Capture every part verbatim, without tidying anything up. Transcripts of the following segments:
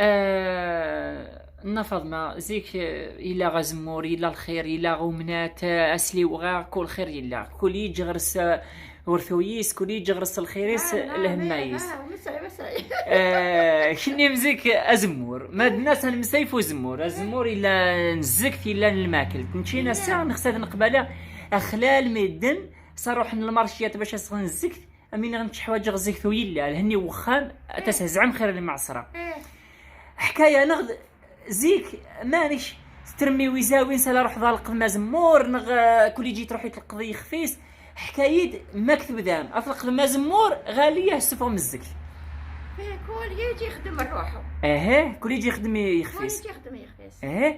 Eh, Nna Faḍma, zik, eh, yella azemmur, yella lxir, yella umnat, eh, asli uɣa, kul xir yella. Kul yij ɣer-s, eh, ur tuyis, kul yij ɣer-s lxir-is, lhemma-is. Eh, kenni mzik azemmur. Ma d nna s-nemsay f uzemmur. Azemmur yella n zzegt, yella n lmakelt. Nečči n ass-a nexs ad neqbal axlal medden s-ruḥen lmarciyat bac a sɣen zzegt, am inɣen ttḥwaǧeɣ zzegt u yella, lhenni wexxam, a tas-hezɛem xir lmeɛṣra. Ḥkay-aneɣ-d zik, manec tetremmi wizawin s ala ruḥeḍ a tleqḍem azemmur, neɣ, eh, kul yij truḥ i tleqḍ ixef-is. Ḥkay-id mak tebdam a tleqḍem azemmur, ɣali a tessufɣem zzegt. Kul yij ixeddem rruḥu. Ehe, kul yij ixeddem ixef-is. Kul yij ixeddem ixef-is. Ehe.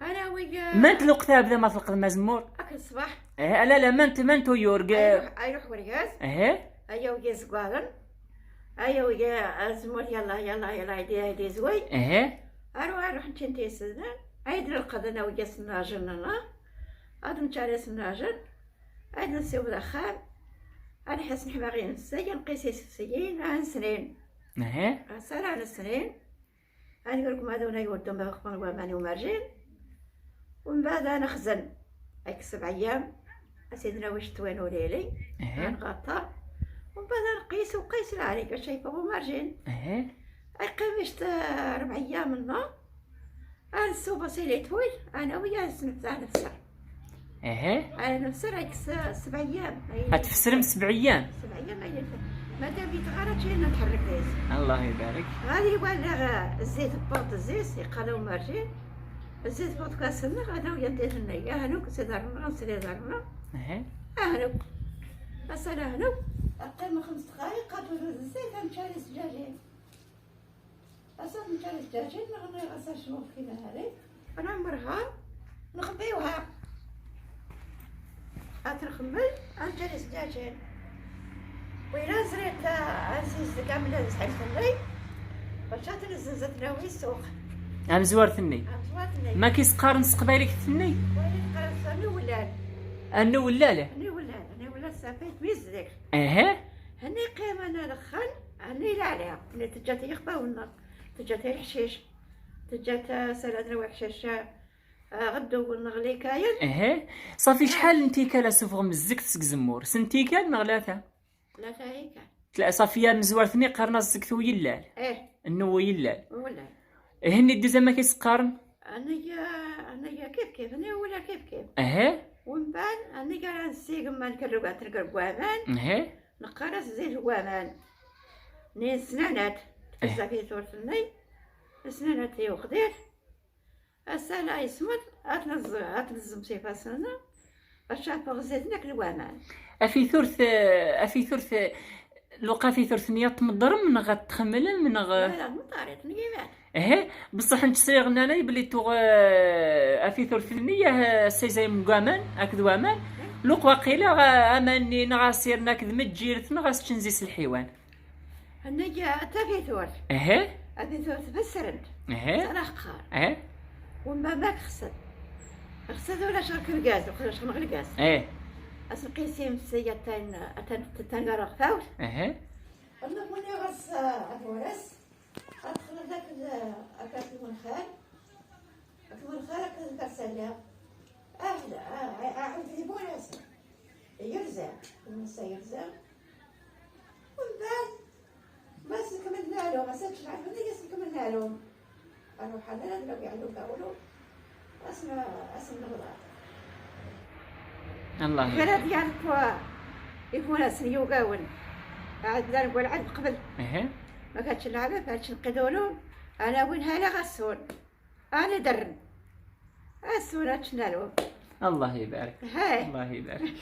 Ara wiya. Mant lweqt a bdam a tleqḍem azemmur? Akken ṣṣbeḥ. Ehe, ala, la, mant, mant uyur? Ay ruḥ, ay ruḥ wergaz. Ehe. Ay awgi izeggaḍen. Ay awgi azemmur, yalla, yalla, yalla, aydi, aydi izway. Ehe. Aru, aru, nečči n tisdnan. Aydi nleqḍ, ana wiya s nnajel-nneɣ. Ad neččar s nnajel. Aydi nsiwḍ axxam. Ad nḥess nḥma ɣi nessay, ad nqis isefsiyen, ad nsnin. Ehe. Ass ara nsnin. Ad ngergem ad wen-yuddem ɣer waman umerjin. Umbeɛd ad nexzen. Ak sebɛ ayyam. Ass-a ad nawi cetwa n ulili. Ehe. Ad nɣaṭṭa. Umbeɛd ad nqis uqis lɛali, bac a yeffeɣ umerjin. Ehe. Ad yeqqim icet, eh, rebɛ ayyam-nneɣ. Ad nsubaṣ i litwil, ad nawi ad nesnefser, ad nefser. Ehe. Ad nefser ak s-, sebɛ ayyam. Ad tfesrem sebɛ ayyam? Sebɛ ayyam ay nefser. Madam itɣara ččina nḥerrek deg-s. Allah ibarek. Ɣadi walaɣ, eh, zzit n wuḍ, zzit, iqqal umerjin. Zzit n wuḍ kas-nneɣ, ad nawi ad ntenna. Ahnuk, s iḍarren-nneɣ, s iḍarren-nneɣ. Ehe. Ahnuk. Ass-a ahnuk. Ad qqimeɣ xems dqayeq, ad tewweḍ zzit, ad neččar isejjajin. Ass-a neččar isejjajin, neɣ nɣiɣ ass-a cmuɣ kina hari. Ad nɛemmerha, nxebbiwha. Ad t-nxemmel, ad neččar isejjajin. Wa ila zrint, ad nsizdeg amellal n tesɛimt-nni. Bac ad t-nezzenz ad t-nawi ssuq. Amezwar-nni. Amezwar-nni. Ma k-isqqaren s teqbaylit-nni? Wa ila isqqaren s aniwellal. Aniwellal? Aniwellal, aniwellal s afayt mi izdeg. Ehe. Henni qqimen ad xen, henni lɛali, henni tejja-t i yixbawen-nneɣ, tejja-t i leḥcic, tejja-t, eh, s ala ad nawi leḥcic, eh, ɣedduwen neɣ likayen. Ehe. Ṣafi, acḥal n tikal a tessufɣem zzegt seg uzemmur? Snat tikal neɣ tlata? Tlata tikal. Tla-, ṣafi, amezwar-nni qqaren-as zzegt uyellal. Eh. Nna uyellal. Uyellal. Henni dduz amek i s-qqaren? Aniya, aniya kif kif, aniya uyellal kif kif. Ehe. Umbeɛd, aniya ara nsigemma nkerreg ad t-ngerreg deg waman. Ehe. Neqqar-as zzit n waman. Nin snanat, eh, tfezza fi turt-nni, snanat i uxdir. Ass-a la ismel, ad t-neẓẓ-, ad t-neẓẓem s ifassen-nneɣ, ad tafeɣ zzit-nni akked waman. A fi turt, eh, a fi turt, eh, luqa a fi turt-nni ad tmeḍrem neɣ ad txemmlem neɣ, eh? La, la, meḍrit, n yiman. Ehe, beṣṣeḥ nečč sliɣ nnan-ay belli tuɣ, eh, a fi turt-nni, eh, ssayzayem deg waman, akked waman, luq waqila, eh, aman-nni neɣ asir-nni akked mejjiret neɣ as-ččen zzit lḥiwan. Henni a ta fi turt. Ehe. A fi turt fesren-t. Ehe. S ala qqar. Ehe. Wemma ma k-xsen. Xsen ulac ɣer-k lgaz, ulac ɣer-neɣ lgaz. Ehe. As-nqis imsi atan, atan, atan ɣer ɣer tawt. Ehe. Ad newwi ɣer-s, ad wres. Ad xled akked, akked lmenxal. Akked lmenxal, akked lfersalla. Ahla, ah, ah, ah, ad iburas. Yerza. Nessa yerza. Umbeɛd, ma s-nkemmel nalum, ma s-ččen lɛali, ma s-nkemmel nalum. Aruḥ ala ad nawi lɛali n kawlu. Asma, asma nɣeḍa. Allah. Bala ad yan-t wa ifunasen yugawen. Ɛad bdan deg walɛad qbel. Ehe. Ma ka ččen lɛali, fa ččen qidulu. Ad nawi lɛali ɣas sun. Ani darren. Ass-a ula ččen lɛali. Allah ibarek. Hey. Allah ibarek.